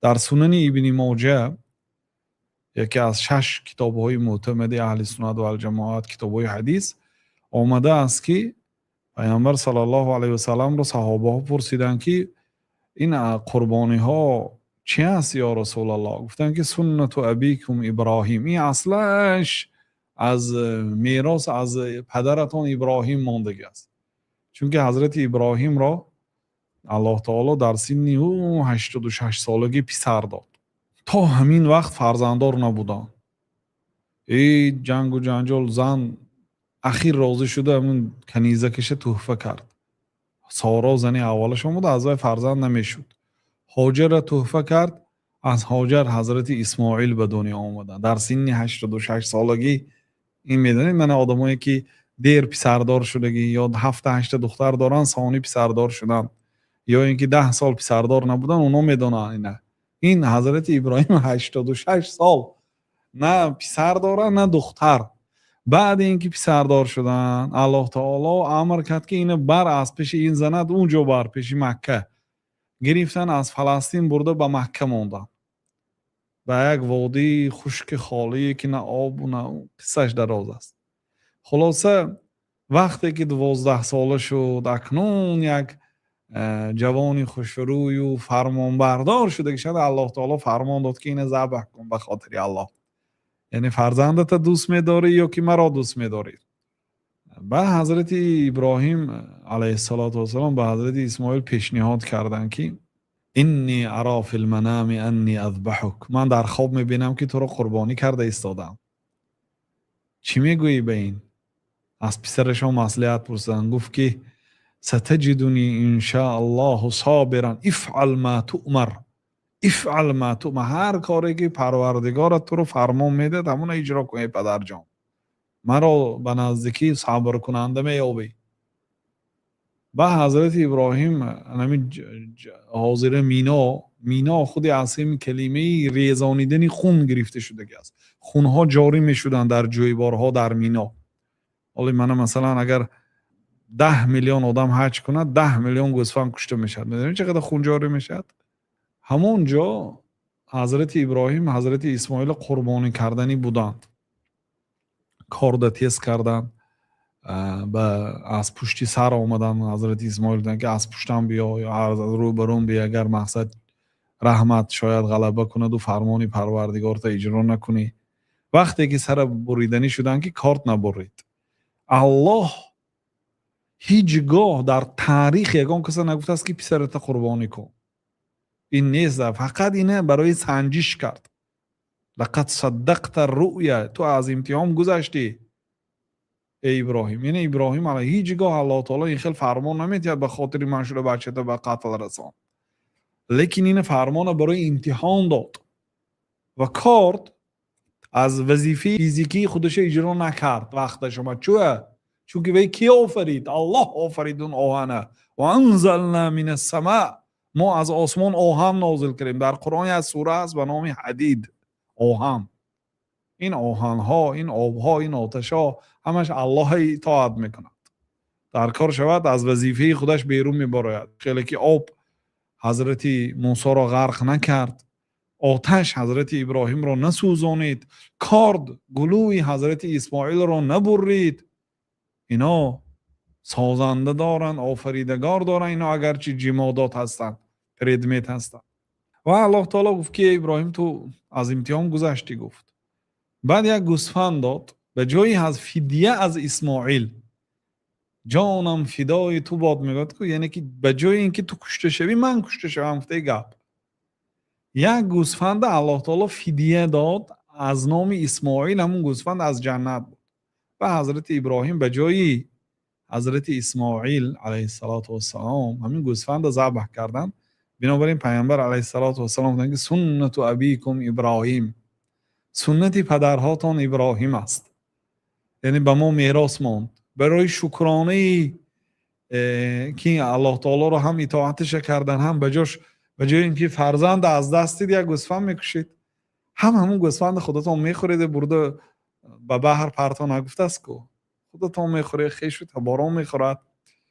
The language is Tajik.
Дар Сунани Ибни Моҷа, яке аз шаш китобҳои мӯътамади аҳли суннат валҷамоат, китобҳои ҳадис, омадааст, ки Паёмбар саллаллоҳу алайҳи васалламро саҳобаҳо пурсиданд, ки ин қурбониҳо чӣ аст, ё Расулаллоҳ? Гуфтанд, ки суннату абикум Иброҳим, ин аслаш аз мерос аз падаратон Иброҳим мондагӣ аст, чунки ҳазрати Иброҳимро Аллоҳ таоло дар синни 86 солагӣ писар дод. То ҳамин вақт фарзанддор набуданд. Эй, ҷангу ҷанҷол, зан ахир розӣ шуда, ҳамун канизакаша тӯҳфа кард. Соро зани аввалашон буда, аз вай фарзанд намешуд. Ҳоҷарра тӯҳфа кард, аз Ҳоҷар ҳазрати Исмоил ба дунё омаданд дар синни 86 солагӣ. Ин медонед, мана, одамое ки дер писардор шудагӣ ё ҳафта ҳашта духтар доранд, сони писардор шуданд, ё ин ки 10 сол писардор набуданд, онҳо медонанд ина. Ин ҳазрати Иброҳим 86 сол на писар дорад, на духтар. Баъди ин ки писардор шуданд, Аллоҳ таоло амр кард, ки ина бар, аз пеши ин занат он ҷо бар, пеши Макка. Гирифтан, аз Фаластин бурда, ба Макка монданд, ба як водии хушки холие, ки на обу на, қиссаш дароз аст. Хулоса, вақте ки 12 сола шуд, акнун як ҷавони хушрӯю фармонбардор шуда, ки шуд, Аллоҳ таоло фармон дод, ки ина забҳ кун ба хотири Аллоҳ. Яъне фарзандата дӯст медорӣ ё ки маро дӯст медорӣ? Ба ҳазрати Иброҳим алайҳиссалоту вассалом ба ҳазрати Исмоил пешниҳод карданд, ки инни ара фил манами анни азбаҳук, ман дар хоб мебинам, ки туро қурбонӣ карда истодам, чӣ мегӯӣ ба ин? Аз писарашон маслиҳат пурсиданд. Гуфт, ки сатаҷидуни иншааллоҳу собиран, ифъал ма туъмар, ифъал ма туъмар, ҳар коре ки Парвардигорат туро фармон медиҳад, ҳамона иҷро кун, эй падарҷон, маро ба наздикӣ сабркунанда меёбӣ. Ба ҳазрати Иброҳим ҳамин ҳозира Мино, Мино худи аз ҳамин калимаи резонидани хун гирифта шудагӣ аст. Хунҳо ҷорӣ мешуданд дар ҷӯйборҳо дар Мино. Ҳоле мана, масалан, агар 10 миллион одам ҳаҷ кунад, 10 миллион гӯсфанд кушта мешавад. Медонед, чӣ қадар хун ҷорӣ мешавад? Ҳамон ҷо ҳазрати Иброҳим ҳазрати Исмоилро қурбонӣ карданӣ буданд. Корда тез карданд, ба аз пушти сар омаданд. Ҳазрати Исмоил гуфтанд, ки аз пуштам биё ё аз рӯбарӯм биё, агар мақсад раҳмат шояд ғалаба кунаду фармони Парвардигорта иҷро накунӣ. Вақте ки сара буриданӣ шуданд, ки корд набурид. Аллоҳ ҳеҷ гоҳ дар таърих ягон каса нагуфтааст, ки писарата қурбонӣ кун. Ин нест, фақат ина барои санҷиш кард. Лақад саддақта руъя, ту аз имтиҳон гузаштӣ, эй Иброҳим. Яъне Иброҳим ҳеҷ гоҳ Аллоҳ таоло ин хел фармон наметиҳад, ба хотири ман шуда бачата ба қатл расон. Лекин ина фармона барои имтиҳон дод ва корд аз вазифаи физикии худаша иҷро накард. Вақташ омад. Чӯа? Чунки вай ки офарид? Аллоҳ офарид он оҳана. Ва анзална минас сама, мо аз осмон оҳан нозил кардем. Дар Қуръон як сура аст ба номи Ҳадид, оҳан. Ин оҳанҳо, ин обҳо, ин оташҳо, ҳамаш Аллоҳа итоат мекунад. Дар кор шавад, аз вазифаи худаш берун мебарояд. Хеле ки об ҳазрати Мусоро ғарқ накард, оташ ҳазрати Иброҳимро насӯзонид, корд гулӯи ҳазрати Исмоилро набуррид. Ино созанда доранд, офаридагор доранд. Ино агарчи ҷимодот ҳастанд, предмет ҳастанд. Ва Аллоҳ таоло гуфт, ки Иброҳим, ту аз имтиҳон гузаштӣ, гуфт. Баъд як гӯсфанд дод ба ҷои аз фидя аз Исмоил. Ҷонам фидои ту бод, мегӯяд ку, яъне ки ба ҷои ин ки ту кушта шавӣ, ман кушта шавам, гуфтаи гап. Як гӯсфанда Аллоҳ таоло фидия дод аз номи Исмоил. Ҳамун гӯсфанд аз ҷаннат буд ва ҳазрати Иброҳим ба ҷои ҳазрати Исмоил алайҳиссалоту вассалом ҳамин гӯсфанда забҳ карданд. Бинобар ин Пайғамбар алайҳиссалоту вассалом гуфтанд, ки суннату абикум Иброҳим, суннати падарҳотон Иброҳим аст. Яъне ба мо мерос монд барои шукронаи ки Аллоҳ таолоро ҳам итоаташа кардан, ҳам ба ҷош, ба ҷои ин ки фарзанда аз даст дид, як гӯсфанд мекушед, ҳам ҳамун гӯсфанди худатон мехӯреду бурда ба баҳр парто нагуфтааст ку, худатон мехӯред, хешу таборон мехӯрад.